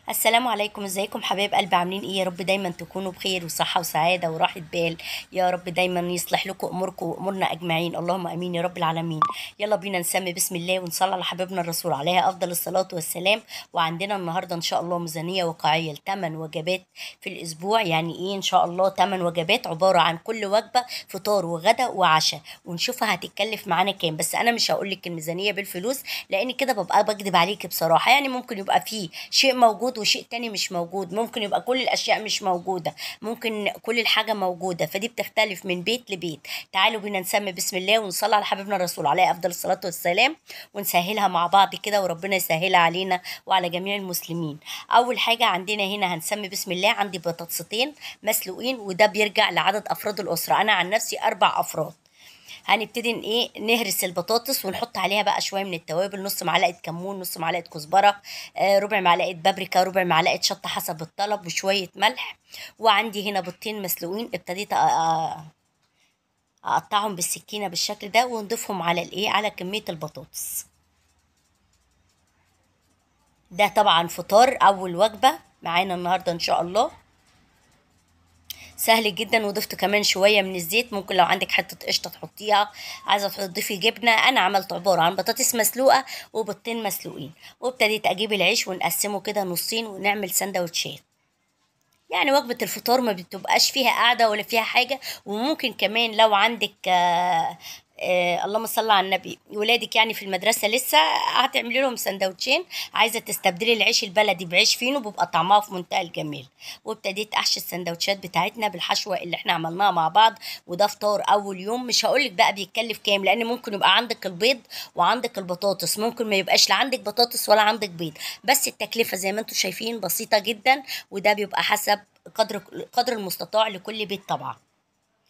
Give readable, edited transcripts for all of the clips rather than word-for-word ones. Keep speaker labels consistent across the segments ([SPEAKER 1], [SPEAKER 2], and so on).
[SPEAKER 1] السلام عليكم، ازيكم حبايب قلبي؟ عاملين ايه؟ يا رب دايما تكونوا بخير وصحة وسعادة وراحة بال، يا رب دايما يصلح لكم اموركم وامورنا اجمعين، اللهم امين يا رب العالمين. يلا بينا نسمي بسم الله ونصلي على حبيبنا الرسول عليها افضل الصلاة والسلام. وعندنا النهارده ان شاء الله ميزانية واقعية ل8 وجبات في الاسبوع. يعني ايه ان شاء الله 8 وجبات؟ عبارة عن كل وجبة فطار وغدا وعشاء، ونشوفها هتتكلف معانا كام. بس انا مش هقول لك الميزانية بالفلوس لان كده ببقى بكدب عليك بصراحة. يعني ممكن يبقى فيه شيء موجود وشيء تاني مش موجود، ممكن يبقى كل الاشياء مش موجودة، ممكن كل الحاجة موجودة، فدي بتختلف من بيت لبيت. تعالوا بينا نسمي بسم الله ونصلي على حبيبنا الرسول عليه افضل الصلاة والسلام، ونسهلها مع بعض كده وربنا يسهلها علينا وعلى جميع المسلمين. اول حاجة عندنا هنا هنسمي بسم الله، عندي بطاطستين مسلوقين، وده بيرجع لعدد افراد الاسرة. انا عن نفسي 4 افراد. هنبتدي ايه نهرس البطاطس ونحط عليها بقى شوية من التوابل، نص معلقه كمون، نص معلقه كزبره، ربع معلقه بابريكا، ربع معلقه شطه حسب الطلب، وشوية ملح. وعندي هنا بيضتين مسلوقين ابتديت اقطعهم بالسكينة بالشكل ده، ونضيفهم على الايه على كمية البطاطس. ده طبعا فطار اول وجبة معانا النهارده ان شاء الله، سهل جدا. وضفت كمان شوية من الزيت، ممكن لو عندك حتة قشطه تحطيها، عايزه تضيفي جبنه. انا عملت عبارة عن بطاطس مسلوقة وبيضتين مسلوقين، وابتديت اجيب العيش ونقسمه كده نصين ونعمل سندوتشات. يعني وجبة الفطار ما بتبقاش فيها قاعدة ولا فيها حاجة. وممكن كمان لو عندك اللهم صل على النبي ولادك يعني في المدرسة لسه، هتعملي لهم سندوتشين. عايزه تستبدلي العيش البلدي بعيش فينو بيبقى طعمها في منتهى الجمال. وابتديت احشي السندوتشات بتاعتنا بالحشوه اللي احنا عملناها مع بعض. وده فطار اول يوم. مش هقولك بقى بيتكلف كام، لان ممكن يبقى عندك البيض وعندك البطاطس، ممكن ما يبقاش لا عندك بطاطس ولا عندك بيض، بس التكلفة زي ما انتم شايفين بسيطة جدا، وده بيبقى حسب قدر المستطاع لكل بيت طبعا.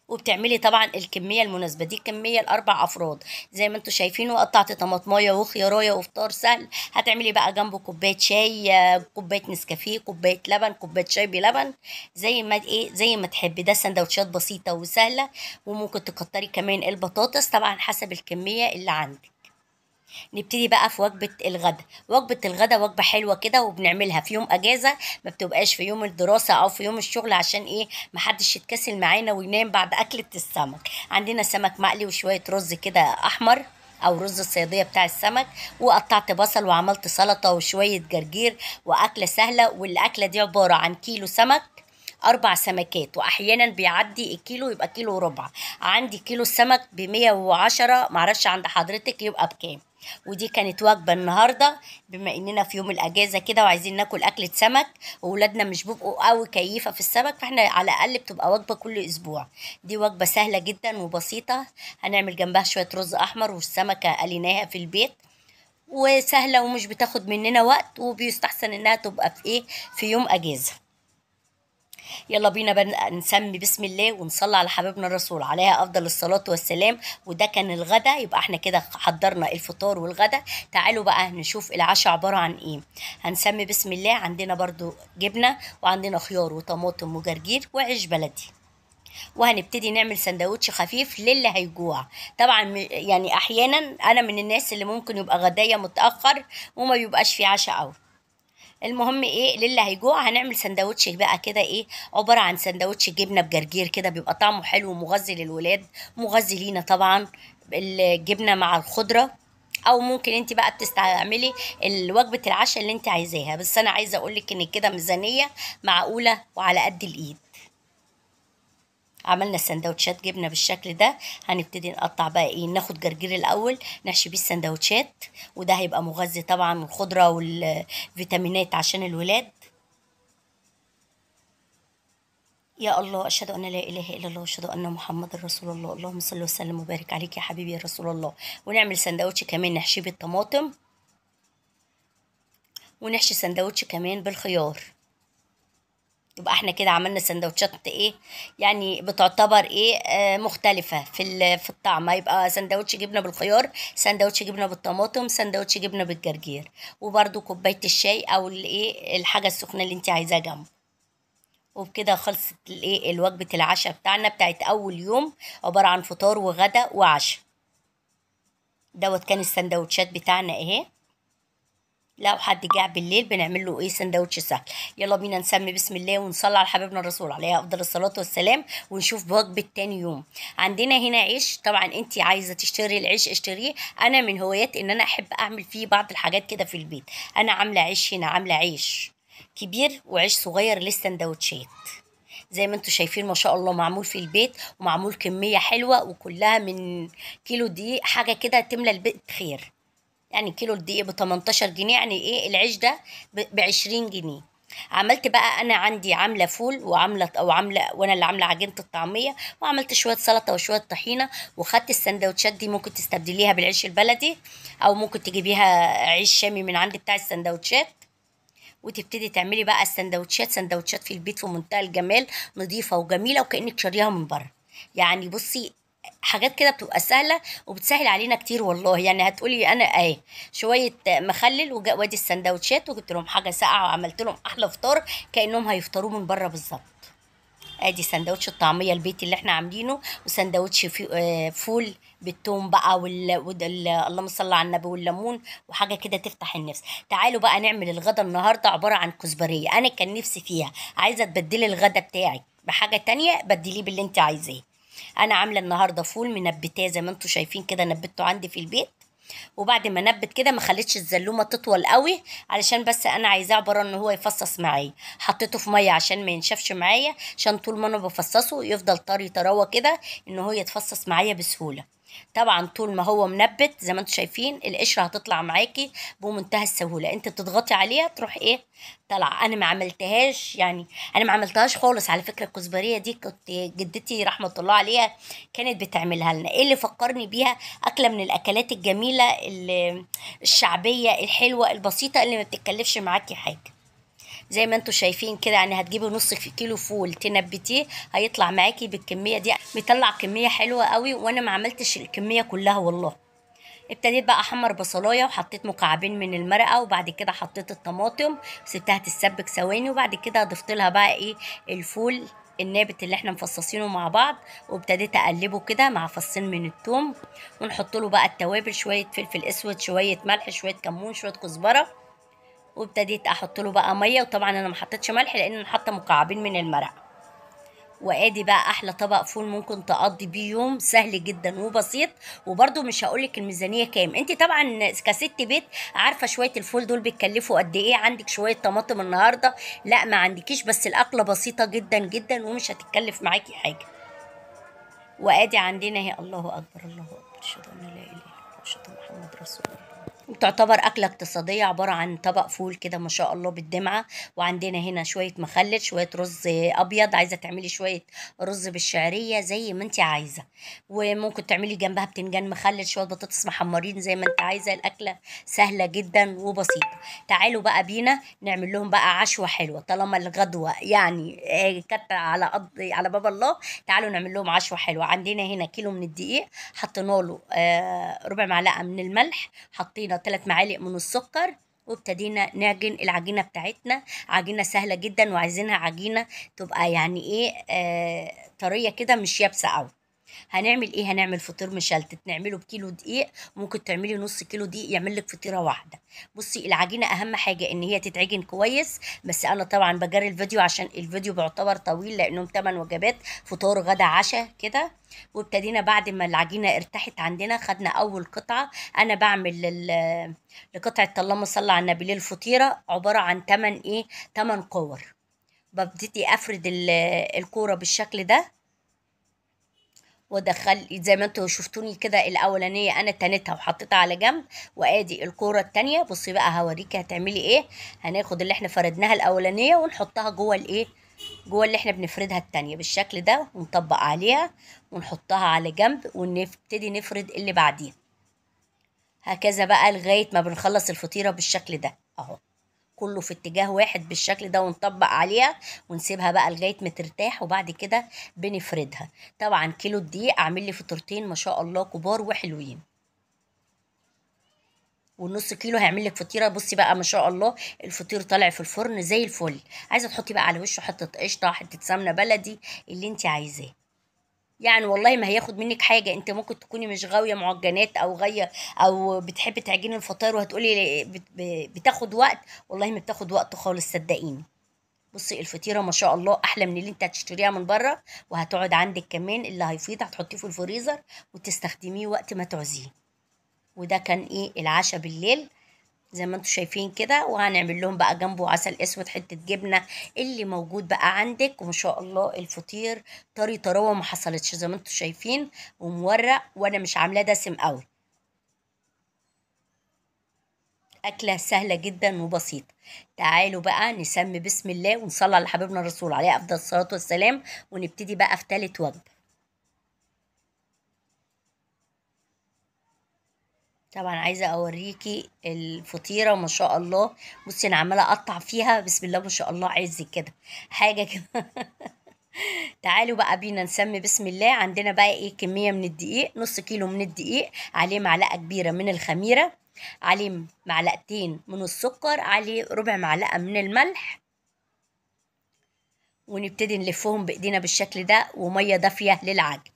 [SPEAKER 1] وبتعملي طبعا الكمية المناسبة، دي كمية ل4 افراد زي ما انتم شايفين. وقطعت طماطمايه وخيارايه، وفطار سهل. هتعملي بقى جنبه كوباية شاي، كوباية نسكافيه، كوباية لبن، كوباية شاي بلبن، زي ما ايه زي ما تحبي. ده سندوتشات بسيطة وسهلة، وممكن تكتري كمان البطاطس طبعا حسب الكمية اللي عندك. نبتدي بقى في وجبة الغداء. وجبة الغداء وجبة حلوة كده، وبنعملها في يوم اجازة، ما بتبقاش في يوم الدراسة او في يوم الشغل، عشان ايه محدش يتكسل معانا وينام بعد اكلة السمك. عندنا سمك مقلي وشوية رز كده احمر او رز الصيادية بتاع السمك، وقطعت بصل وعملت سلطة وشوية جرجير، واكلة سهلة. والاكلة دي عبارة عن كيلو سمك، 4 سمكات، واحيانا بيعدي الكيلو يبقى كيلو وربع. عندي كيلو السمك ب110، معرفش عند حضرتك يبقى بكام. ودي كانت وجبة النهارده، بما اننا في يوم الاجازة كده وعايزين ناكل اكله سمك، واولادنا مش بيبقوا قوي كيفه في السمك، فاحنا على الاقل بتبقى وجبة كل اسبوع. دي وجبة سهلة جدا وبسيطة، هنعمل جنبها شوية رز احمر والسمكه قليناها في البيت، وسهلة ومش بتاخد مننا وقت، وبيستحسن انها تبقى في ايه في يوم اجازه. يلا بينا نسمي بسم الله ونصلي على حبيبنا الرسول عليها افضل الصلاة والسلام. وده كان الغدا، يبقى احنا كده حضرنا الفطار والغدا. تعالوا بقى نشوف العشاء عبارة عن ايه. هنسمي بسم الله. عندنا برضو جبنه، وعندنا خيار وطماطم وجرجير وعيش بلدي، وهنبتدي نعمل سندوتش خفيف للي هيجوع. طبعا يعني احيانا انا من الناس اللي ممكن يبقى غدايا متاخر وما بيبقاش في عشاء قوي. المهم ايه للي هيجوع هنعمل سندوتش بقى كده ايه عبارة عن سندوتش جبنه بجرجير كده، بيبقى طعمه حلو ومغذي للولاد، مغذي لينا طبعا الجبنة مع الخضرة. او ممكن انت بقى بتستعملي وجبة العشاء اللي انت عايزاها، بس انا عايزه اقول لك ان كده ميزانية معقولة وعلى قد الايد. عملنا السندوتشات جبنه بالشكل ده. هنبتدي نقطع بقى ايه، ناخد جرجير الاول نحشي بيه السندوتشات، وده هيبقى مغذي طبعا، والخضره والفيتامينات عشان الولاد. يا الله، اشهد ان لا اله الا الله واشهد ان محمد رسول الله، اللهم صل وسلم وبارك عليك يا حبيبي يا رسول الله. ونعمل سندوتش كمان نحشيه بالطماطم، ونحشي سندوتش كمان بالخيار. يبقى احنا كده عملنا سندوتشات ايه يعني بتعتبر ايه مختلفة في الطعم. هيبقى سندوتش جبنة بالخيار، سندوتش جبنة بالطماطم، سندوتش جبنة بالجرجير، وبرده كوباية الشاي او الايه الحاجة السخنة اللي انت عايزاها جنبه. وبكده خلصت الايه الوجبة العشاء بتاعنا بتاعت اول يوم، عبارة عن فطار وغدا وعشاء. دوت كان السندوتشات بتاعنا اهي. لو حد جاع بالليل بنعمل له ايه؟ سندوتش سهل. يلا بينا نسمي بسم الله ونصلي على حبيبنا الرسول عليه افضل الصلاة والسلام، ونشوف وجبة تاني يوم. عندنا هنا عيش، طبعا انت عايزه تشتري العيش اشتريه، انا من هوايات ان انا احب اعمل فيه بعض الحاجات كده في البيت. انا عامله عيش هنا، عامله عيش كبير وعيش صغير للسندوتشات زي ما انتم شايفين ما شاء الله، معمول في البيت ومعمول كمية حلوة، وكلها من كيلو دقيق، حاجة كده تملى البيت خير. يعني كيلو الدقيق ب 18 جنيه، يعني ايه العيش ده ب 20 جنيه. عملت بقى انا عندي عامله فول وعامله او عامله، وانا اللي عامله عجينه الطعمية، وعملت شوية سلطة وشوية طحينه، وخدت السندوتشات دي ممكن تستبدليها بالعيش البلدي، او ممكن تجيبيها عيش شامي من عند بتاع السندوتشات، وتبتدي تعملي بقى السندوتشات. سندوتشات في البيت في منتهى الجمال، نظيفة وجميلة وكانك شاريها من بره. يعني بصي حاجات كده بتبقى سهلة وبتسهل علينا كتير والله. يعني هتقولي انا اهي شوية مخلل وادي السندوتشات، وجبت لهم حاجة ساقعه وعملت لهم احلى فطار كانهم هيفطروه من بره بالظبط. ادي سندوتش الطعمية البيتي اللي احنا عاملينه، وسندوتش فول بالثوم بقى اللهم صل على النبي والليمون، وحاجه كده تفتح النفس. تعالوا بقى نعمل الغدا النهارده عبارة عن كزبريه، انا كان نفسي فيها. عايزه تبدلي الغدا بتاعك بحاجة تانية، بدليه باللي انت عايزاه. انا عامله النهارده فول منبتاه زي ما انتم شايفين كده، نبته عندي في البيت، وبعد ما نبت كده ما خليتش الزلومه تطول قوي، علشان بس انا عايزاه عبارة ان هو يفصص معايا. حطيته في مية عشان ما ينشفش معايا، عشان طول ما انا بفصصه يفضل طري طراوه كده ان هو يتفصص معايا بسهولة. طبعا طول ما هو منبت زي ما انتم شايفين القشرة هتطلع معاكي بمنتهى السهولة، انت بتضغطي عليها تروح ايه طلع. انا ما عملتهاش، يعني انا ما عملتهاش خالص على فكرة. الكزبريه دي كنت جدتي رحمه الله عليها كانت بتعملها لنا. ايه اللي فكرني بيها؟ اكله من الاكلات الجميلة الشعبية الحلوة البسيطة اللي ما بتتكلفش معاكي حاجة. زي ما انتم شايفين كده، يعني هتجيبي نص كيلو فول تنبتيه هيطلع معاكي بالكمية دي، بيطلع كمية حلوة قوي، وانا ما عملتش الكمية كلها والله. ابتديت بقى احمر بصلايه، وحطيت مكعبين من المرقه، وبعد كده حطيت الطماطم سبتها تتسبك ثواني، وبعد كده ضفت لها بقى ايه الفول النابت اللي احنا مفصصينه مع بعض، وابتديت اقلبه كده مع فصين من الثوم، ونحط له بقى التوابل، شوية فلفل اسود، شوية ملح، شوية كمون، شوية كزبره، وابتديت احط له بقى مية. وطبعا انا ما حطيتش ملح لان انا حاطه مكعبين من المرقه. وادي بقى احلى طبق فول ممكن تقضي بيه يوم، سهل جدا وبسيط. وبرده مش هقولك الميزانية كام، انت طبعا كست بيت عارفه شوية الفول دول بيتكلفوا قد ايه. عندك شوية طماطم النهارده؟ لا ما عندكيش، بس الاكلة بسيطة جدا جدا ومش هتتكلف معاكي حاجة. وادي عندنا هي، الله اكبر الله اكبر، اشهد ان لا اله الا الله اشهد ان محمد رسول الله. تعتبر أكلة اقتصادية، عبارة عن طبق فول كده ما شاء الله بالدمعة، وعندنا هنا شوية مخلل، شوية رز أبيض، عايزة تعملي شوية رز بالشعرية زي ما انت عايزة، وممكن تعملي جنبها بتنجان مخلل، شوية بطاطس محمرين زي ما انت عايزة. الأكلة سهلة جدا وبسيطة. تعالوا بقى بينا نعمل لهم بقى عشوة حلوة، طالما الغدوة يعني كانت على على باب الله، تعالوا نعمل لهم عشوة حلوة. عندنا هنا كيلو من الدقيق، حطينا له ربع معلقة من الملح، حطينا 3 معالق من السكر، وابتدينا نعجن العجينة بتاعتنا. عجينه سهلة جدا، وعايزينها عجينه تبقى يعني ايه طرية كده، مش يابسة قوي. هنعمل ايه؟ هنعمل فطير مشلتت، نعمله بكيلو دقيق، ممكن تعملي نص كيلو دقيق يعمل لك فطيره واحدة. بصي العجينة اهم حاجة ان هي تتعجن كويس، بس انا طبعا بجري الفيديو عشان الفيديو بيعتبر طويل لانهم 8 وجبات، فطار غدا عشاء كده. وابتدينا بعد ما العجينة ارتاحت عندنا، خدنا اول قطعه. انا بعمل لقطعه اللهم صل على النبي للفطيره عبارة عن 8 ايه 8 كور. ببتدي افرد الكورة بالشكل ده، وادخل زي ما انتوا شفتوني كده. الاولانية انا تنتها وحطيتها على جنب، وادي الكورة الثانية. بصي بقى هوريكي هتعملي ايه. هناخد اللي احنا فردناها الاولانية ونحطها جوه الايه، جوه اللي احنا بنفردها الثانية بالشكل ده، ونطبق عليها ونحطها على جنب، ونبتدي نفرد اللي بعديها هكذا بقى لغاية ما بنخلص الفطيره بالشكل ده اهو، كله في اتجاه واحد بالشكل ده، ونطبق عليها ونسيبها بقى لغاية ما ترتاح، وبعد كده بنفردها. طبعا كيلو الدقيق اعمل لي فطيرتين ما شاء الله كبار وحلوين، والنص كيلو هيعمل لك فطيره. بصي بقى ما شاء الله الفطير طالع في الفرن زي الفل. عايزه تحطي بقى على وشه حتة قشطه، حتة سمنه بلدي، اللي انت عايزاه. يعني والله ما هياخد منك حاجة. انت ممكن تكوني مش غاويه معجنات او غاية او بتحبي تعجني الفطاير وهتقولي بتاخد وقت، والله ما بتاخد وقت خالص صدقيني. بصي الفطيره ما شاء الله احلى من اللي انت هتشتريها من بره، وهتقعد عندك كمان اللي هيفيض هتحطيه في الفريزر وتستخدميه وقت ما تعوزيه. وده كان ايه العشاء بالليل زي ما انتم شايفين كده. وهنعمل لهم بقى جنبه عسل اسود، حتة جبنه اللي موجود بقى عندك. وما شاء الله الفطير طري طراوه ما حصلتش زي ما انتم شايفين، ومورق، وانا مش عاملاه دسم قوي. اكله سهلة جدا وبسيطة. تعالوا بقى نسمي بسم الله ونصلي على حبيبنا الرسول عليه افضل الصلاة والسلام، ونبتدي بقى في ثالث وجبة. طبعا عايزه اوريكي الفطيره ما شاء الله. بصي انا عماله اقطع فيها بسم الله ما شاء الله، عز كده حاجة كده. تعالوا بقى بينا نسمي بسم الله. عندنا بقى ايه كمية من الدقيق، نص كيلو من الدقيق، عليه معلقه كبيرة من الخميره، عليه معلقتين من السكر، عليه ربع معلقه من الملح، ونبتدي نلفهم بايدينا بالشكل ده، ومية دافيه للعجن.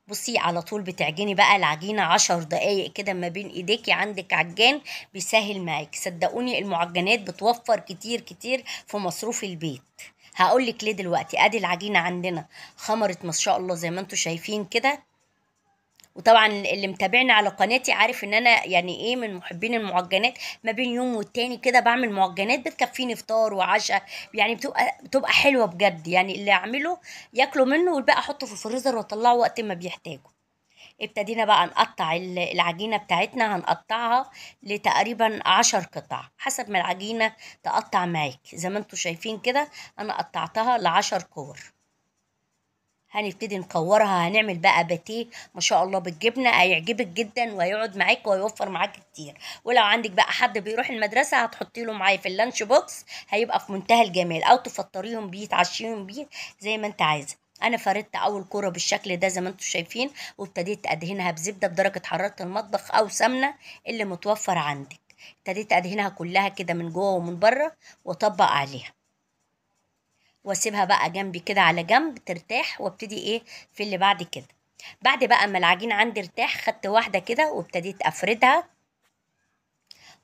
[SPEAKER 1] بصي على طول بتعجني بقى العجينة 10 دقايق كده ما بين ايديكي، عندك عجان بيسهل معاك. صدقوني المعجنات بتوفر كتير كتير في مصروف البيت. هقولك ليه دلوقتي. ادي العجينة عندنا خمرت ما شاء الله زي ما انتم شايفين كده. وطبعا اللي متابعني على قناتي عارف ان انا يعني ايه من محبين المعجنات، ما بين يوم والتاني كده بعمل معجنات بتكفيني فطار وعشاء، يعني بتبقى حلوة بجد. يعني اللي اعمله ياكلوا منه والباقي احطه في الفريزر واطلعه وقت ما بيحتاجه. ابتدينا بقى نقطع العجينة بتاعتنا، هنقطعها لتقريبا 10 قطع حسب ما العجينة تقطع معاك. زي ما انتم شايفين كده انا قطعتها ل10 كور. هنبتدي نكورها، هنعمل بقى باتيه ما شاء الله بالجبنه، هيعجبك جدا وهيقعد معاك وهيوفر معاك كتير. ولو عندك بقى حد بيروح المدرسة هتحطي له معاه في ال lunch box، هيبقى في منتهى الجمال، او تفطريهم بيه تعشيهم بيه زي ما انت عايزه. انا فردت اول كورة بالشكل ده زي ما انتم شايفين، وابتديت ادهنها بزبده بدرجة حرارة المطبخ او سمنه اللي متوفر عندك. ابتديت ادهنها كلها كده من جوه ومن بره واطبق عليها، واسيبها بقى جنبي كده على جنب ترتاح، وابتدي ايه في اللي بعد كده. بعد بقى ما العجين عندي ارتاح، خدت واحدة كده وابتديت افردها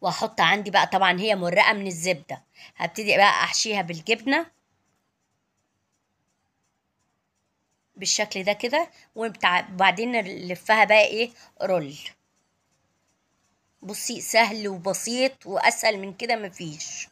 [SPEAKER 1] واحط عندي بقى، طبعا هي مرقه من الزبدة، هبتدي بقى احشيها بالجبنه بالشكل ده كده، وبعدين نلفها بقى ايه رول. بصي سهل وبسيط واسهل من كده مفيش.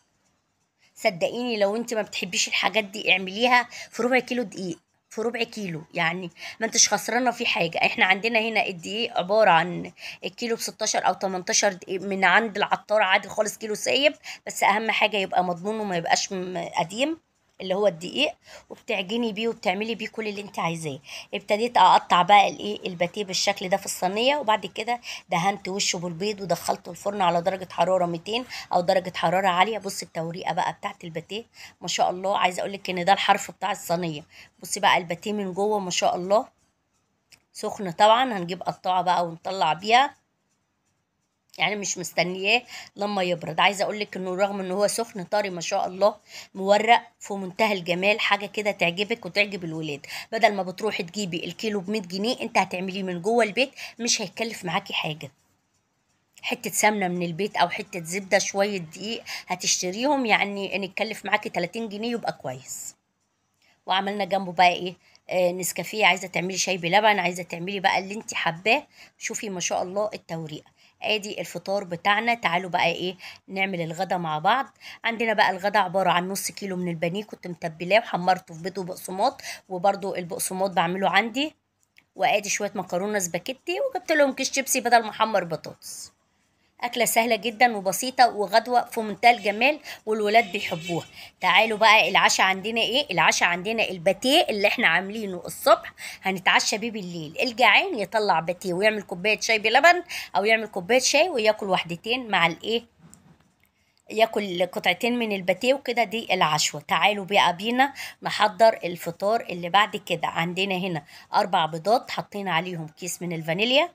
[SPEAKER 1] صدقيني لو انت ما بتحبيش الحاجات دي اعمليها في ربع كيلو دقيق، في ربع كيلو، يعني ما انتش خسرانة في حاجة. احنا عندنا هنا الدقيق عبارة عن الكيلو ب 16 او 18 دقيق من عند العطار عادي خالص، كيلو سايب، بس اهم حاجة يبقى مضمون وما يبقاش قديم اللي هو الدقيق، وبتعجني بيه وبتعملي بيه كل اللي انت عايزاه. ابتديت اقطع بقى الايه الباتيه بالشكل ده في الصينية، وبعد كده دهنت وشه بالبيض ودخلته الفرن على درجه حرارة 200 او درجه حرارة عالية. بصي التوريقه بقى بتاعت الباتيه ما شاء الله، عايزه اقول لك ان ده الحرف بتاع الصينية. بصي بقى الباتيه من جوه ما شاء الله سخن، طبعا هنجيب قطعه بقى ونطلع بيها، يعني مش مستنياه لما يبرد. عايزه اقول لك انه رغم ان هو سخن طري ما شاء الله، مورق في منتهى الجمال، حاجة كده تعجبك وتعجب الولاد. بدل ما بتروحي تجيبي الكيلو ب 100 جنيه، انت هتعمليه من جوه البيت، مش هيكلف معاكي حاجة. حتة سمنه من البيت او حتة زبدة، شوية دقيق هتشتريهم، يعني ان يتكلف معاكي 30 جنيه يبقى كويس. وعملنا جنبه بقى ايه نسكافيه، عايزه تعملي شاي بلبن، عايزه تعملي بقى اللي انت حباه. شوفي ما شاء الله التوريقه. ادي الفطار بتاعنا. تعالوا بقى ايه نعمل الغدا مع بعض. عندنا بقى الغدا عبارة عن نص كيلو من البانيه كنت متبلاه وحمرته في بيض وبقسماط، وبرده البقسماط بعمله عندي، وادي شوية مكرونه سباكيتي، وجبت لهم كيس شيبسي بدل ما احمر بطاطس. اكله سهلة جدا وبسيطة وغدوه في منتهى الجمال، والولاد بيحبوها. تعالوا بقى العشاء عندنا ايه؟ العشاء عندنا الباتيه اللي احنا عاملينه الصبح هنتعشى بيه بالليل. الجعان يطلع باتيه ويعمل كوباية شاي بلبن، او يعمل كوباية شاي وياكل واحدتين مع الايه، ياكل قطعتين من الباتيه وكده. دي العشوه. تعالوا بقى بينا نحضر الفطار اللي بعد كده. عندنا هنا 4 بيضات حطينا عليهم كيس من الفانيليا.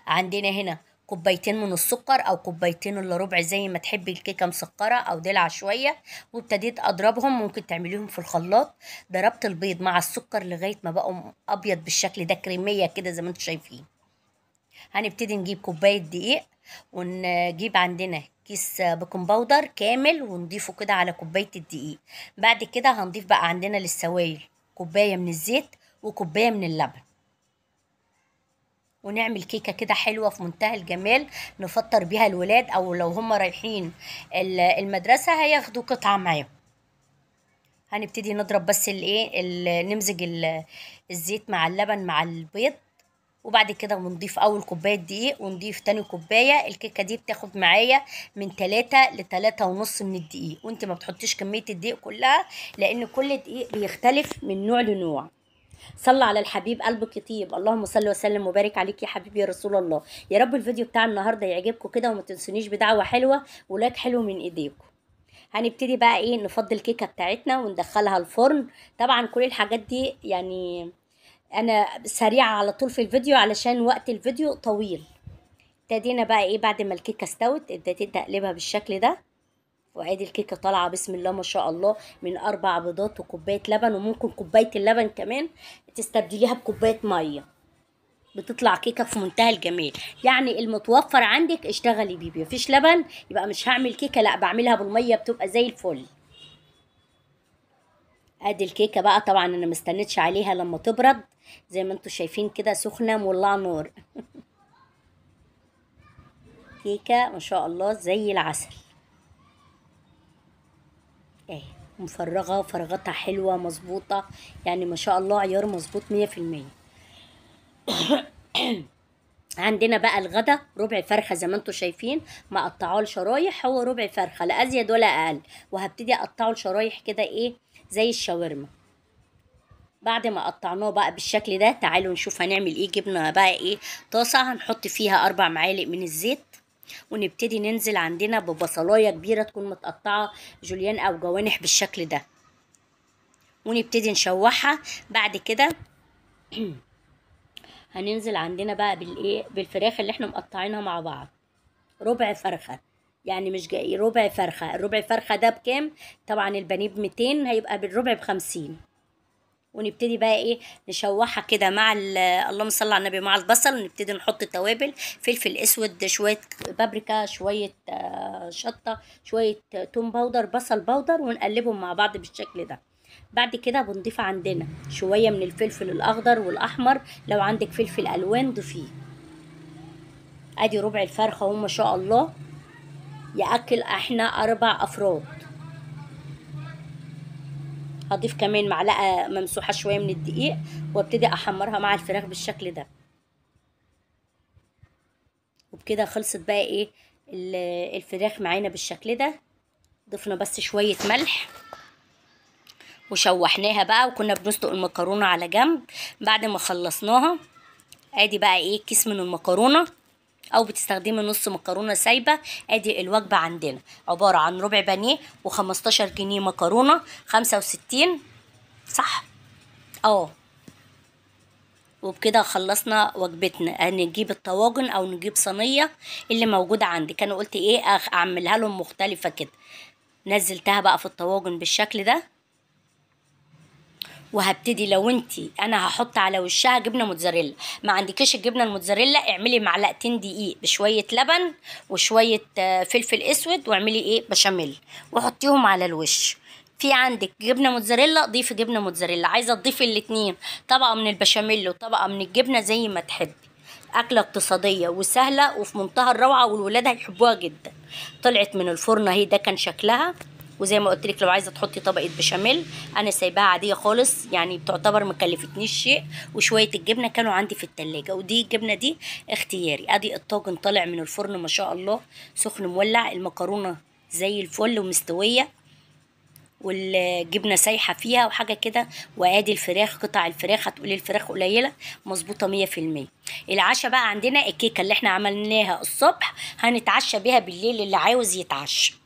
[SPEAKER 1] عندنا هنا كوبايتين من السكر او كوبايتين الا ربع زي ما تحبي الكيكه مسكره او دلع شوية، وابتديت اضربهم. ممكن تعمليهم في الخلاط. ضربت البيض مع السكر لغاية ما بقوا ابيض بالشكل ده، كريميه كده زي ما انتم شايفين. هنبتدي نجيب كوباية دقيق، ونجيب عندنا كيس baking powder كامل ونضيفه كده على كوباية الدقيق. بعد كده هنضيف بقى عندنا للسوائل كوباية من الزيت وكوبايه من اللبن، ونعمل كيكة كده حلوة في منتهى الجمال، نفطر بيها الولاد او لو هم رايحين المدرسة هياخدوا قطعه معاهم. هنبتدي نضرب بس الايه، نمزج الزيت مع اللبن مع البيض، وبعد كده بنضيف اول كوباية دقيق ونضيف تاني كوباية. الكيكه دي بتاخد معايا من 3 ل 3.5 من الدقيق، وانت ما بتحطيش كمية الدقيق كلها لان كل دقيق بيختلف من نوع لنوع. صلى على الحبيب قلبك يطيب، اللهم صل وسلم وبارك عليك يا حبيبي يا رسول الله. يا رب الفيديو بتاع النهارده يعجبكم كده، وما تنسونيش بدعوة حلوة ولايك حلو من ايديكم. هنبتدي بقى ايه، نفضي الكيكه بتاعتنا وندخلها الفرن. طبعا كل الحاجات دي يعني انا سريعة على طول في الفيديو علشان وقت الفيديو طويل. ابتدينا بقى ايه، بعد ما الكيكه استوت ابتديت اقلبها بالشكل ده، وادي الكيكه طالعه بسم الله ما شاء الله من 4 بيضات وكوبايه لبن، وممكن كوباية اللبن كمان تستبدليها بكوبايه مية، بتطلع كيكة في منتهى الجمال. يعني المتوفر عندك اشتغلي بيه، مفيش لبن يبقى مش هعمل كيكة، لا بعملها بالمية بتبقى زي الفل. ادي الكيكه بقى، طبعا انا مستنيتش عليها لما تبرد، زي ما انتم شايفين كده سخنة مولعه نار. كيكة ما شاء الله زي العسل اهي، مفرغة، فرغتها حلوة مظبوطة، يعني ما شاء الله عيار مظبوط 100%. عندنا بقى الغدا ربع فرخة زي ما انتم شايفين، مقطعاه لشرايح، هو ربع فرخة لا ازيد ولا اقل، وهبتدي اقطعه لشرايح كده ايه زي الشاورما. بعد ما قطعناه بقى بالشكل ده، تعالوا نشوف هنعمل ايه. جبنا بقى ايه طاسه هنحط فيها 4 معالق من الزيت، ونبتدي ننزل عندنا ببصلايه كبيرة تكون متقطعه جوليان او جوانح بالشكل ده، ونبتدي نشوحها. بعد كده هننزل عندنا بقى بالايه، بالفراخ اللي احنا مقطعينها مع بعض، ربع فرخة، يعني مش جاي ربع فرخة. الربع فرخة ده بكام؟ طبعا البانيه ب200، هيبقى بالربع ب50. ونبتدي بقى ايه نشوحها كده مع اللهم صل على النبي مع البصل، ونبتدي نحط توابل، فلفل اسود، شوية بابريكا، شوية شطه، شوية توم powder، بصل powder، ونقلبهم مع بعض بالشكل ده. بعد كده بنضيف عندنا شوية من الفلفل الاخضر والاحمر، لو عندك فلفل الوان ضيفيه. ادي ربع الفرخه اهو ما شاء الله، ياكل احنا 4 افراد. هضيف كمان معلقه ممسوحة شوية من الدقيق، وابتدي احمرها مع الفراخ بالشكل ده. وبكده خلصت بقى ايه الفراخ معانا بالشكل ده. ضفنا بس شوية ملح وشوحناها بقى، وكنا بنسلق المكرونه على جنب. بعد ما خلصناها ادي بقى ايه كيس من المكرونه، او بتستخدمي نص مكرونه سايبه. ادي الوجبة عندنا عبارة عن ربع بانيه و15 جنيه مكرونه، 65 صح اه. وبكده خلصنا وجبتنا. هنجيب الطواجن او نجيب صينية اللي موجودة عندك. انا قلت ايه اعملها لهم مختلفة كده، نزلتها بقى في الطواجن بالشكل ده. وهبتدي لو انتي انا هحط على وشها جبنه موتزاريلا، ما عندكيش الجبنة الموتزاريلا اعملي معلقتين دقيق بشوية لبن وشوية فلفل اسود، واعملي ايه بشاميل وحطيهم على الوش. في عندك جبنه موتزاريلا ضيفي جبنه موتزاريلا، عايزه تضيفي الاتنين، طبقه من البشاميل وطبقه من الجبنة زي ما تحبي. اكله اقتصادية وسهلة وفي منتهى الروعة، والولاد هيحبوها جدا. طلعت من الفرن اهي، ده كان شكلها. وزي ما قلت لك لو عايزه تحطي طبقه بشاميل، انا سايباها عادية خالص، يعني بتعتبر ما كلفتنيش شيء. وشوية الجبنة كانوا عندي في التلاجة، ودي الجبنة دي اختياري. ادي الطاجن طالع من الفرن ما شاء الله سخن مولع، المكرونه زي الفل ومستويه، والجبنه سايحه فيها وحاجه كده. وادي الفراخ، قطع الفراخ، هتقولي الفراخ قليله، مظبوطة 100%. العشاء بقى عندنا الكيكه اللي احنا عملناها الصبح هنتعشى بيها بالليل، اللي عاوز يتعشى.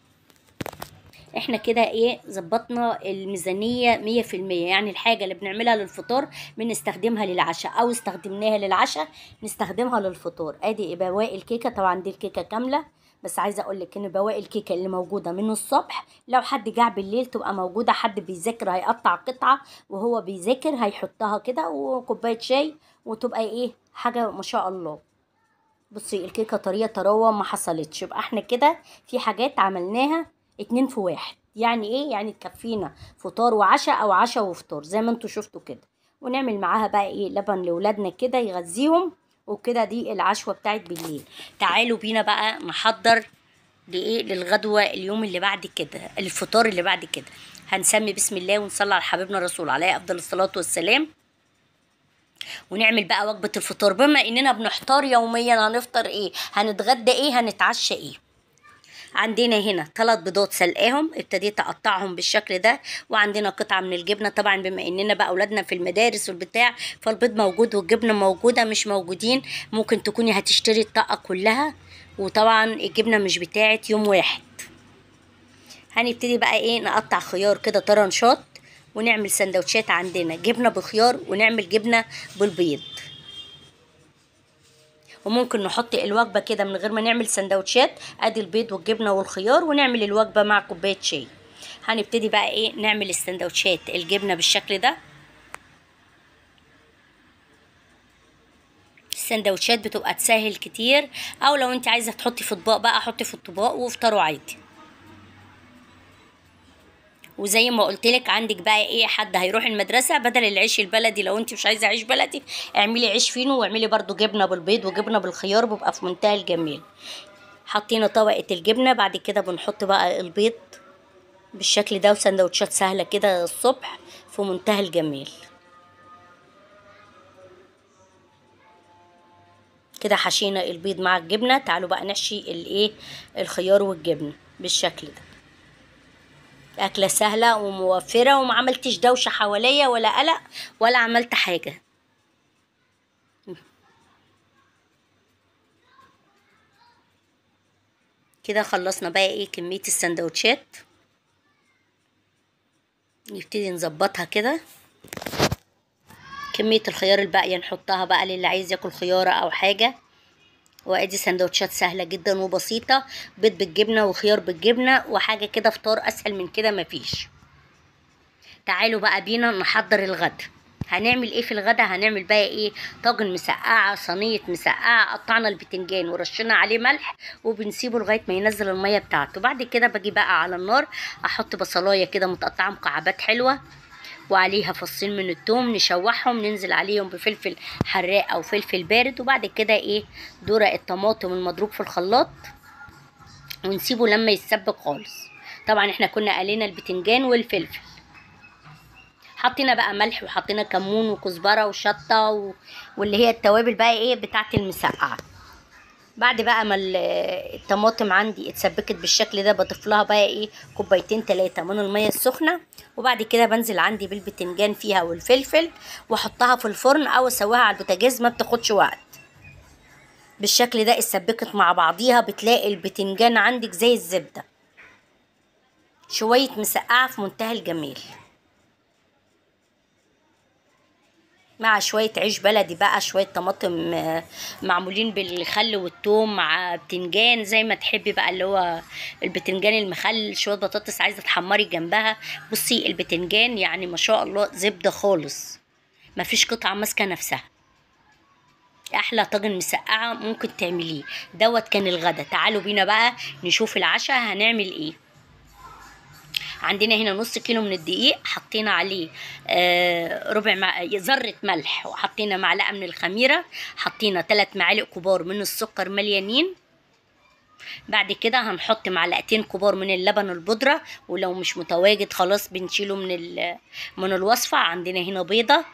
[SPEAKER 1] احنا كده ايه ظبطنا الميزانية 100%. يعني الحاجة اللي بنعملها للفطار بنستخدمها للعشاء، او استخدمناها للعشاء نستخدمها للفطار. ادي بواقي الكيكة، طبعا دي الكيكة كاملة، بس عايزه اقول لك ان بواقي الكيكه اللي موجودة من الصبح لو حد جاع بالليل تبقى موجودة، حد بيذاكر هيقطع قطعه وهو بيذاكر هيحطها كده، وكوبايه شاي، وتبقى ايه حاجة ما شاء الله. بصي الكيكه طرية طراوه ما حصلتش. يبقى احنا كده في حاجات عملناها 2 في 1. يعني ايه؟ يعني تكفينا فطار وعشاء، او عشاء وفطار زي ما انتوا شفتوا كده. ونعمل معاها بقى ايه لبن لاولادنا كده يغذيهم وكده. دي العشوه بتاعت بالليل. تعالوا بينا بقى نحضر لايه للغدوه اليوم اللي بعد كده، الفطار اللي بعد كده. هنسمي بسم الله ونصلي على حبيبنا الرسول عليه افضل الصلاة والسلام، ونعمل بقى وجبة الفطار. بما اننا بنحتار يوميا هنفطر ايه، هنتغدى ايه، هنتعشى ايه. عندنا هنا 3 بيضات سلقاهم، ابتديت اقطعهم بالشكل ده، وعندنا قطعه من الجبنة. طبعا بما اننا بقى اولادنا في المدارس والبتاع، فالبيض موجود والجبنه موجودة، مش موجودين ممكن تكوني هتشتري الطاقة كلها، وطبعا الجبنة مش بتاعه يوم واحد. هنبتدي بقى ايه نقطع خيار كده طرنشات، ونعمل سندوتشات. عندنا جبنه بخيار، ونعمل جبنه بالبيض، وممكن نحط الوجبة كده من غير ما نعمل سندوتشات. ادي البيض والجبنه والخيار، ونعمل الوجبة مع كوباية شاي. هنبتدي بقى ايه نعمل السندوتشات الجبنة بالشكل ده. السندوتشات بتبقى تسهل كتير، او لو انت عايزه تحطي في اطباق بقى حطي في الطباق وافطروا عادي. وزي ما قلت لك عندك بقى ايه حد هيروح المدرسة، بدل العيش البلدي لو انت مش عايزه عيش بلدي اعملي عيش فينو، واعملي برضو جبنه بالبيض وجبنه بالخيار، بيبقى في منتهى الجمال. حطينا طبقه الجبنة، بعد كده بنحط بقى البيض بالشكل ده، وسندوتشات سهلة كده الصبح في منتهى الجمال. كده حشينا البيض مع الجبنة. تعالوا بقى نحشي الايه الخيار والجبنه بالشكل ده. أكلة سهلة وموفرة، وما عملتش دوشة حواليا ولا قلق ولا عملت حاجة. كده خلصنا بقى ايه كمية السندوتشات، نبتدي نظبطها كده. كمية الخيار الباقية نحطها بقى للي عايز ياكل خيارة او حاجة. وادي سندوتشات سهلة جدا وبسيطة، بيض بالجبنه وخيار بالجبنه وحاجه كده، فطار اسهل من كده مفيش. تعالوا بقى بينا نحضر الغدا. هنعمل ايه في الغدا؟ هنعمل بقى ايه طاجن مسقعه، صينية مسقعه. قطعنا البتنجان ورشينا عليه ملح وبنسيبه لغاية ما ينزل المية بتاعته. بعد كده باجي بقى على النار احط بصلايه كده متقطعه مكعبات حلوة، وعليها فصين من الثوم، نشوحهم، ننزل عليهم بفلفل حراق او فلفل بارد، وبعد كده ايه درق الطماطم المضروب في الخلاط، ونسيبه لما يتسبك خالص. طبعا احنا كنا قلينا البتنجان والفلفل، حطينا بقى ملح وحطينا كمون وكزبره وشطه واللي هي التوابل بقى ايه بتاعه المسقعه. بعد بقى ما الطماطم عندي اتسبكت بالشكل ده، بضيف لها بقى ايه كوبايتين 3 من المية السخنة، وبعد كده بنزل عندي بالبتنجان فيها والفلفل، واحطها في الفرن او اسويها على البوتاجاز، ما بتاخدش وقت. بالشكل ده اتسبكت مع بعضيها، بتلاقي البتنجان عندك زي الزبدة. شوية مسقعه في منتهى الجمال، مع شوية عيش بلدي بقى، شوية طماطم معمولين بالخل والثوم مع بتنجان زي ما تحبي بقى، اللي هو البتنجان المخلل، شوية بطاطس عايزة تحمري جنبها. بصي البتنجان يعني ما شاء الله زبدة خالص، مفيش قطعة ماسكة نفسها. احلى طاجن مسقعة ممكن تعمليه. دوت كان الغدا. تعالوا بينا بقى نشوف العشاء هنعمل ايه. عندنا هنا نص كيلو من الدقيق، حطينا عليه ربع ذرة ملح، وحطينا معلقة من الخميرة، حطينا 3 معالق كبار من السكر مليانين. بعد كده هنحط معلقتين كبار من اللبن البودرة، ولو مش متواجد خلاص بنشيله من الوصفة. عندنا هنا بيضة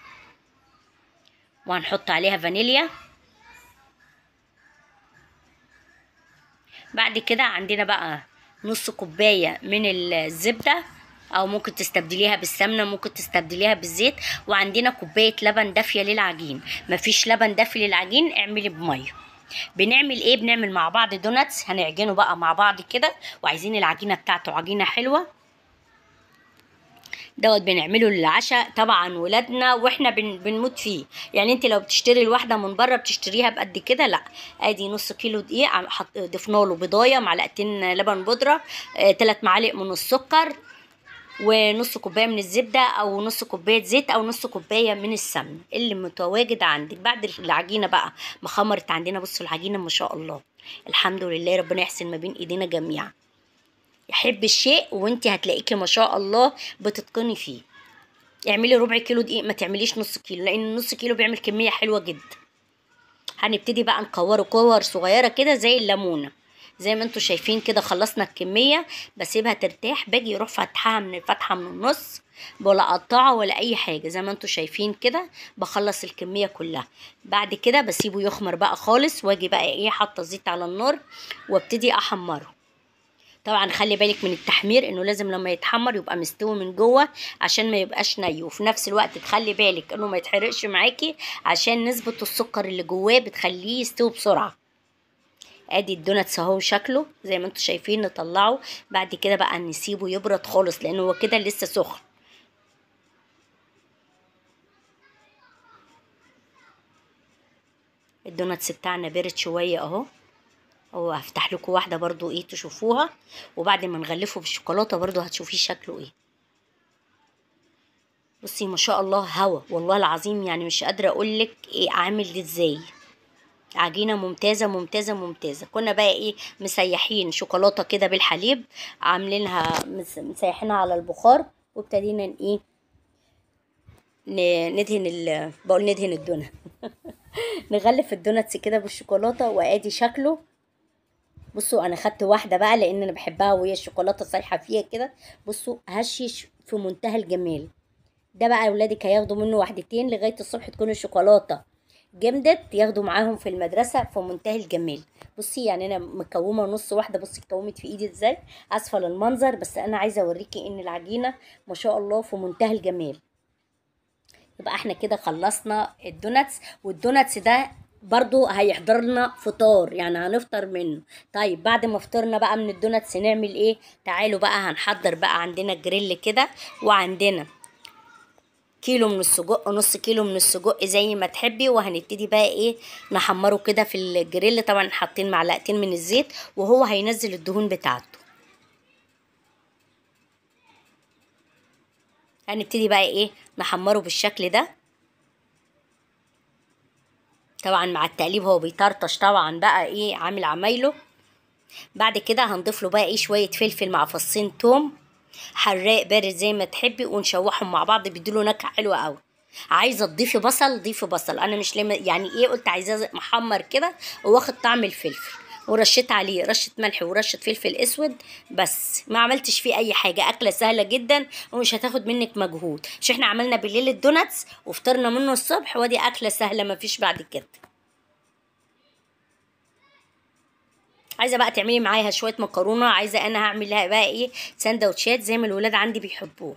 [SPEAKER 1] وهنحط عليها فانيليا. بعد كده عندنا بقى نص كوباية من الزبدة، او ممكن تستبدليها بالسمنه، ممكن تستبدليها بالزيت. وعندنا كوباية لبن دافيه للعجين. مفيش لبن دافي للعجين اعملي بميه. بنعمل ايه؟ بنعمل مع بعض donuts، هنعجنه بقى مع بعض كده، وعايزين العجينة بتاعته عجينه حلوة. دوت بنعمله للعشاء طبعا ولادنا، واحنا بنموت فيه. يعني انت لو بتشتري الواحدة من بره بتشتريها بقد كده، لا. ادي نص كيلو دقيق، ضفنا له بيضايه، معلقتين لبن بودره، 3 معالق من السكر، ونص كوباية من الزبدة، او نص كوباية زيت، او نص كوباية من السمن اللي متواجد عندك. بعد العجينة بقى ما خمرت عندنا، بصوا العجينة ما شاء الله الحمد لله، ربنا يحسن ما بين ايدينا جميعا. يحب الشيء وانت هتلاقيكي ما شاء الله بتتقني فيه. اعملي ربع كيلو دقيق، ما تعمليش نص كيلو، لان النص كيلو بيعمل كمية حلوة جدا. هنبتدي بقى نكوره كور صغيرة كده زي الليمونه، زي ما انتم شايفين كده. خلصنا الكمية، بسيبها ترتاح، باجي اروح فاتحها من الفتحة من النص، ولا اقطعها ولا اي حاجة، زي ما انتم شايفين كده. بخلص الكمية كلها. بعد كده بسيبه يخمر بقى خالص، واجي بقى ايه حاطه زيت على النار وابتدي احمره. طبعا خلي بالك من التحمير، انه لازم لما يتحمر يبقى مستوي من جوه عشان ما يبقاش ني، وفي نفس الوقت تخلي بالك انه ما يتحرقش معاكي عشان نسبة السكر اللي جواه بتخليه يستوي بسرعة. ادي الدوناتس اهو شكله زي ما انتم شايفين. نطلعه بعد كده بقى نسيبه يبرد خالص، لان هو كده لسه سخن. الدوناتس بتاعنا برد شوية اهو. وهفتح لكم واحدة برضو ايه تشوفوها، وبعد ما نغلفه بالشوكولاته برضو هتشوفيه شكله ايه. بصي ما شاء الله هوا والله العظيم، يعني مش قادرة اقولك ايه عامل ازاي. عجينه ممتازة ممتازة ممتازة. كنا بقى ايه مسيحين شوكولاتة كده بالحليب، عاملينها مسيحينها على البخار، وابتدينا ايه ندهن بقول ندهن الدونات نغلف الدوناتس كده بالشوكولاته، وادي شكله. بصوا انا خدت واحدة بقى لان انا بحبها وهي الشوكولاتة صايحه فيها كده. بصوا هشش في منتهى الجمال. ده بقى اولادك هياخدوا منه واحدتين لغاية الصبح تكون الشوكولاتة جمدت، ياخدوا معاهم في المدرسة في منتهى الجمال. بصي يعني انا مكومه نص واحدة، بصي اتكومت في ايدي ازاي، اسفه للمنظر، بس انا عايزه اوريكي ان العجينة ما شاء الله في منتهى الجمال. يبقى احنا كده خلصنا الدوناتس، والدوناتس ده برضو هيحضر لنا فطار، يعني هنفطر منه. طيب بعد ما فطرنا بقى من الدوناتس نعمل ايه؟ تعالوا بقى هنحضر بقى. عندنا جريل كده، وعندنا كيلو من السجق، نص كيلو من السجق زي ما تحبي، وهنبتدي بقى ايه نحمره كده في الجريل. طبعا حاطين معلقتين من الزيت، وهو هينزل الدهون بتاعته. هنبتدي بقى ايه نحمره بالشكل ده. طبعا مع التقليب هو بيطرطش طبعا بقى ايه عامل عمايله. بعد كده هنضيف له بقى ايه شوية فلفل مع فصين توم حراق بارد زي ما تحبي، ونشوحهم مع بعض، بيديله نكهة حلوة قوي. عايزه تضيفي بصل ضيفي بصل، انا مش لما يعني ايه قلت عايزاه محمر كده واخد طعم الفلفل، ورشيت عليه رشه ملح ورشه فلفل اسود بس، ما عملتش فيه اي حاجة. اكله سهلة جدا ومش هتاخد منك مجهود. مش احنا عملنا بالليل الدوناتس وفطرنا منه الصبح، وادي اكله سهلة ما فيش بعد كده. عايزه بقى تعملي معاها شوية مكرونه، عايزه انا هعمل لها بقى ايه سندوتشات زي ما الولاد عندي بيحبوه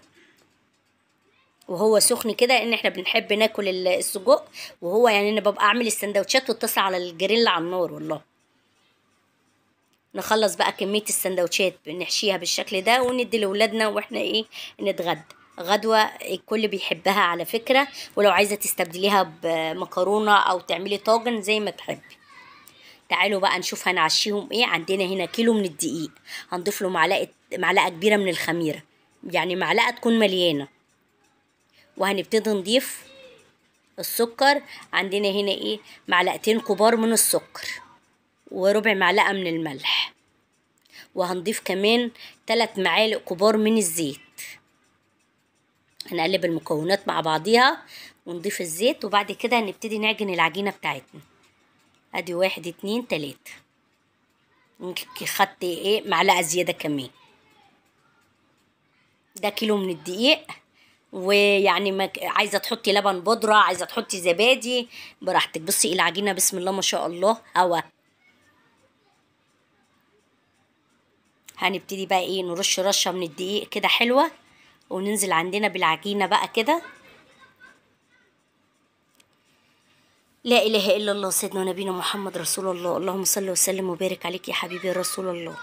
[SPEAKER 1] وهو سخن كده، ان احنا بنحب ناكل السجق وهو يعني انا ببقى اعمل السندوتشات واتصل على الجريل على النار والله. نخلص بقى كمية السندوتشات بنحشيها بالشكل ده وندي لاولادنا واحنا ايه نتغدى. غدوه الكل بيحبها على فكرة، ولو عايزه تستبدليها بمكرونه او تعملي طاجن زي ما تحبي. تعالوا بقى نشوف هنعشيهم ايه. عندنا هنا كيلو من الدقيق، هنضيف له معلقه كبيرة من الخميره، يعني معلقه تكون مليانة، وهنبتدي نضيف السكر. عندنا هنا ايه معلقتين كبار من السكر وربع معلقه من الملح، وهنضيف كمان 3 معالق كبار من الزيت. هنقلب المكونات مع بعضيها ونضيف الزيت، وبعد كده هنبتدي نعجن العجينة بتاعتنا. ادي 1 2 3، خدت ايه معلقه زيادة كمان. ده كيلو من الدقيق، ويعني ما عايزه تحطي لبن بودره، عايزه تحطي زبادي براحتك. بصي العجينة بسم الله ما شاء الله هوا. هنبتدي بقى ايه نرش رشه من الدقيق كده حلوة، وننزل عندنا بالعجينه بقى كده. لا اله الا الله سيدنا ونبينا محمد رسول الله، اللهم صل وسلم وبارك عليك يا حبيبي يا رسول الله.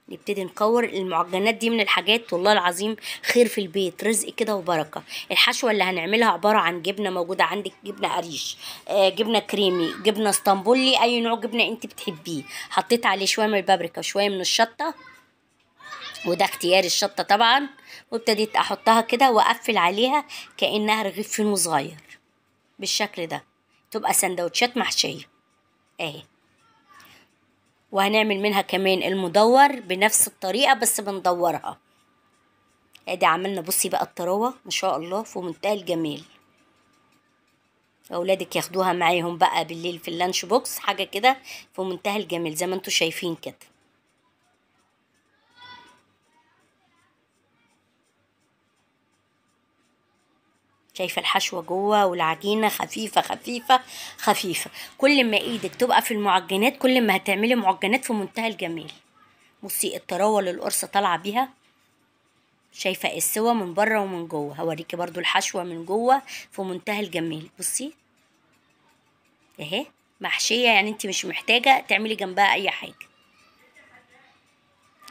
[SPEAKER 1] نبتدي نكور المعجنات دي. من الحاجات والله العظيم خير في البيت، رزق كده وبركة. الحشوه اللي هنعملها عبارة عن جبنه موجودة عندك، جبنه قريش، جبنه كريمي، جبنه اسطنبولي، اي نوع جبنه انت بتحبيه. حطيت عليه شوية من البابريكا وشوية من الشطه، وده اختياري الشطه طبعا. وابتديت احطها كده واقفل عليها كانها رغيف فينو صغير بالشكل ده، تبقى سندوتشات محشيه اهي. وهنعمل منها كمان المدور بنفس الطريقة بس بندورها. ادي عملنا، بصي بقى الطراوه ما شاء الله في منتهى الجمال. اولادك ياخدوها معاهم بقى بالليل في ال lunch box، حاجة كده في منتهى الجمال زي ما انتوا شايفين كده. شايفه الحشوه جوه والعجينه خفيفة خفيفة خفيفة. كل ما ايدك تبقى في المعجنات كل ما هتعملي معجنات في منتهى الجمال. بصي الطراوه اللي القرصه طالعه بيها، شايفه السوا من بره ومن جوه. هوريكي برضو الحشوه من جوه في منتهى الجمال. بصي اهي محشيه، يعني انت مش محتاجه تعملي جنبها اي حاجة.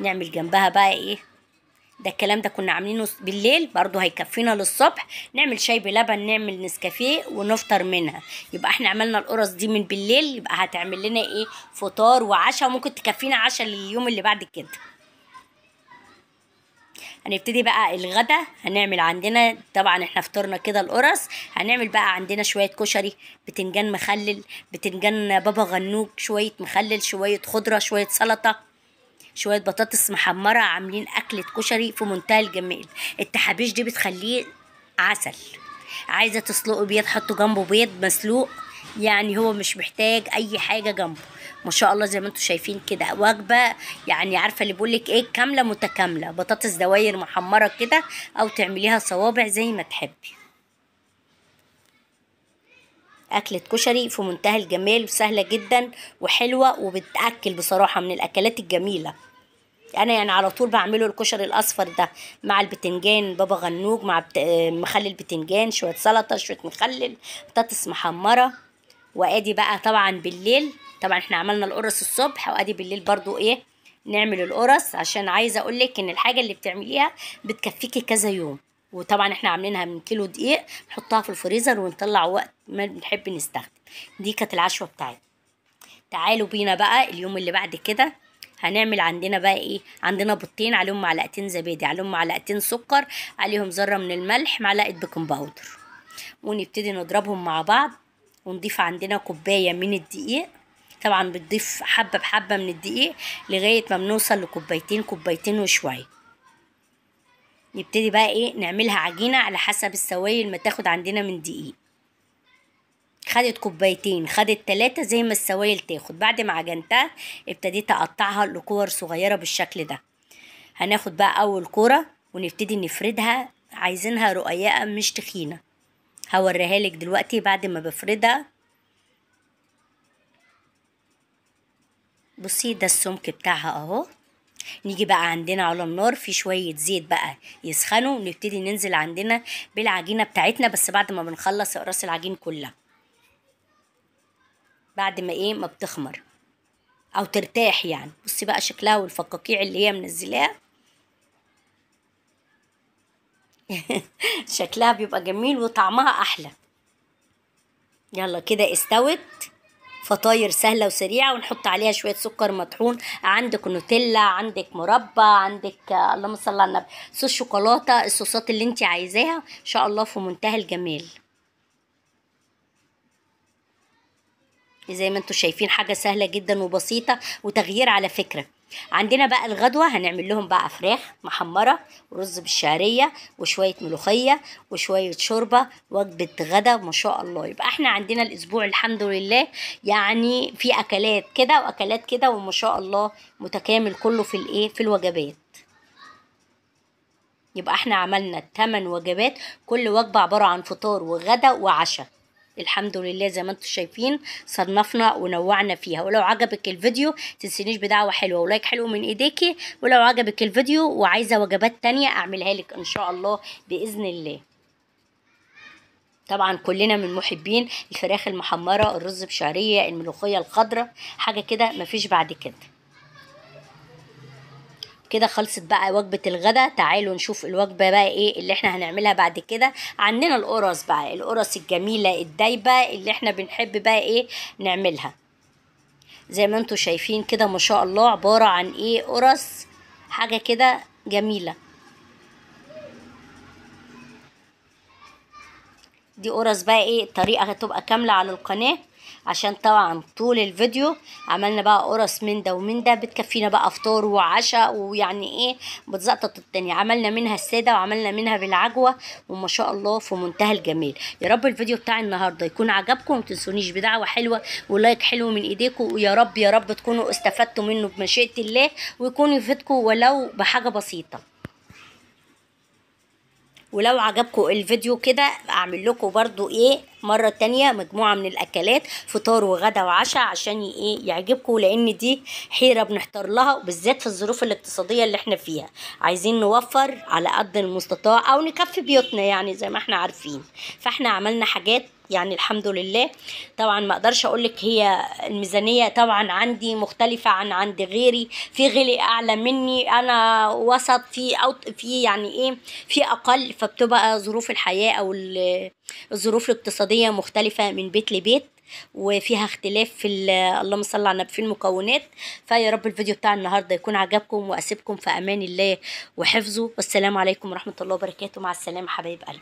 [SPEAKER 1] نعمل جنبها بقى ايه؟ ده الكلام ده كنا عاملينه بالليل برضو هيكفينا للصبح. نعمل شاي بلبن، نعمل نسكافيه ونفطر منها. يبقى احنا عملنا القرص دي من بالليل، يبقى هتعمل لنا ايه؟ فطار وعشاء، ممكن تكفينا عشاء لليوم اللي بعد كده. هنبتدي بقى الغدا. هنعمل عندنا طبعا احنا فطرنا كده القرص، هنعمل بقى عندنا شوية كشري، بتنجان مخلل، بتنجان بابا غنوج، شوية مخلل، شوية خضرة، شوية سلطة، شوية بطاطس محمرة. عاملين اكله كشري في منتهى الجمال. التحابيش دي بتخليه عسل. عايزه تسلقه بيض حطه جنبه بيض مسلوق، يعني هو مش محتاج اي حاجة جنبه ما شاء الله. زي ما انتم شايفين كده وجبة، يعني عارفه اللي بقولك ايه، كاملة متكاملة. بطاطس دواير محمرة كده او تعمليها صوابع زي ما تحبي. اكله كشري في منتهى الجمال وسهلة جدا وحلوه وبتاكل بصراحة، من الاكلات الجميلة. انا يعني على طول بعمله الكشري الاصفر ده مع البتنجان بابا غنوج، مع مخلل بتنجان، شوية سلطة، شوية مخلل، بطاطس محمرة. وادي بقى طبعا بالليل، طبعا احنا عملنا القرص الصبح، وادي بالليل برضو ايه نعمل القرص، عشان عايزه اقولك ان الحاجة اللي بتعمليها بتكفيكي كذا يوم. وطبعا احنا عاملينها من كيلو دقيق، نحطها في الفريزر ونطلع وقت ما بنحب نستخدم. دي كانت العشوه بتاعتنا. تعالوا بينا بقى اليوم اللي بعد كده. هنعمل عندنا بقى ايه؟ عندنا بيضتين عليهم معلقتين زبادي، عليهم معلقتين سكر، عليهم ذره من الملح، معلقه baking powder، ونبتدي نضربهم مع بعض. ونضيف عندنا كوباية من الدقيق، طبعا بتضيف حبه بحبه من الدقيق لغاية ما بنوصل لكوبايتين، كوبايتين وشوية. نبتدي بقى ايه نعملها عجينه على حسب السوائل ما تاخد عندنا من دقيق. خدت كوبايتين، خدت 3، زي ما السوائل تاخد. بعد ما عجنتها ابتديت اقطعها لكور صغيرة بالشكل ده. هناخد بقى اول كورة ونبتدي نفردها، عايزينها رقيقه مش تخينة. هوريها لك دلوقتي بعد ما بفردها. بصي ده السمك بتاعها اهو. نيجي بقى عندنا على النار في شوية زيت بقى يسخنوا، ونبتدي ننزل عندنا بالعجينة بتاعتنا، بس بعد ما بنخلص اقراص العجين كلها، بعد ما ايه ما بتخمر او ترتاح يعني. بصي بقى شكلها والفقاقيع اللي هي منزلاها شكلها بيبقى جميل وطعمها احلى. يلا كده استوت. فطاير سهلة وسريعة، ونحط عليها شوية سكر مطحون. عندك نوتيلا، عندك مربى، عندك اللهم صل على النبي صوص شوكولاتة، الصوصات اللي انت عايزاها ان شاء الله في منتهى الجمال. زي ما انتم شايفين حاجة سهلة جدا وبسيطة وتغيير على فكرة. عندنا بقى الغدوه هنعمل لهم بقى فراخ محمرة ورز بالشعريه وشوية ملوخية وشوية شوربة، وجبة غدا ما شاء الله. يبقى احنا عندنا الاسبوع الحمد لله يعني في اكلات كده واكلات كده، وما شاء الله متكامل كله في الايه في الوجبات. يبقى احنا عملنا 8 وجبات، كل وجبة عبارة عن فطار وغدا وعشاء. الحمد لله زي ما انتم شايفين صنفنا ونوعنا فيها. ولو عجبك الفيديو تنسينيش بدعوة حلوة ولايك حلو من ايديكي. ولو عجبك الفيديو وعايزه وجبات تانية اعملها لك ان شاء الله باذن الله. طبعا كلنا من محبين الفراخ المحمره، الرز بشعريه، الملوخية الخضراء، حاجة كده مفيش بعد كده. كده خلصت بقى وجبة الغداء. تعالوا نشوف الوجبة بقى ايه اللي احنا هنعملها بعد كده. عندنا القرص بقى، القرص الجميلة الدايبة اللي احنا بنحب بقى ايه نعملها. زي ما انتوا شايفين كده ما شاء الله، عبارة عن ايه قرص، حاجة كده جميلة. دي قرص بقى ايه الطريقة هتبقى كاملة على القناة، عشان طبعا طول الفيديو عملنا بقى قرص من ده ومن ده، بتكفينا بقى فطار وعشاء، ويعني ايه بتزقطط الدنيا. عملنا منها السادة وعملنا منها بالعجوه، وما شاء الله في منتهى الجمال. يا رب الفيديو بتاع النهارده يكون عجبكم، وما تنسونيش بدعوة حلوة ولايك حلو من ايديكم، ويا رب يا رب تكونوا استفدتوا منه بمشيئة الله، ويكون يفيدكم ولو بحاجة بسيطة. ولو عجبكم الفيديو كده اعمل لكم برضو ايه مرة تانية مجموعة من الاكلات فطار وغدا وعشاء، عشان ايه يعجبكم، لان دي حيرة بنحتار لها، وبالذات في الظروف الاقتصادية اللي احنا فيها، عايزين نوفر على قد المستطاع او نكفي بيوتنا يعني زي ما احنا عارفين. فاحنا عملنا حاجات يعني الحمد لله. طبعا ما اقدرش اقولك هي الميزانية طبعا عندي مختلفة عن عند غيري، في غلي اعلى مني، انا وسط، في او في يعني ايه في اقل، فبتبقى ظروف الحياة او الظروف الاقتصادية مختلفة من بيت لبيت، وفيها اختلاف في اللهم صل على النبي في المكونات. فيا رب الفيديو بتاع النهارده يكون عجبكم، واسيبكم في امان الله وحفظه، والسلام عليكم ورحمة الله وبركاته. مع السلامة حبايب قلبي.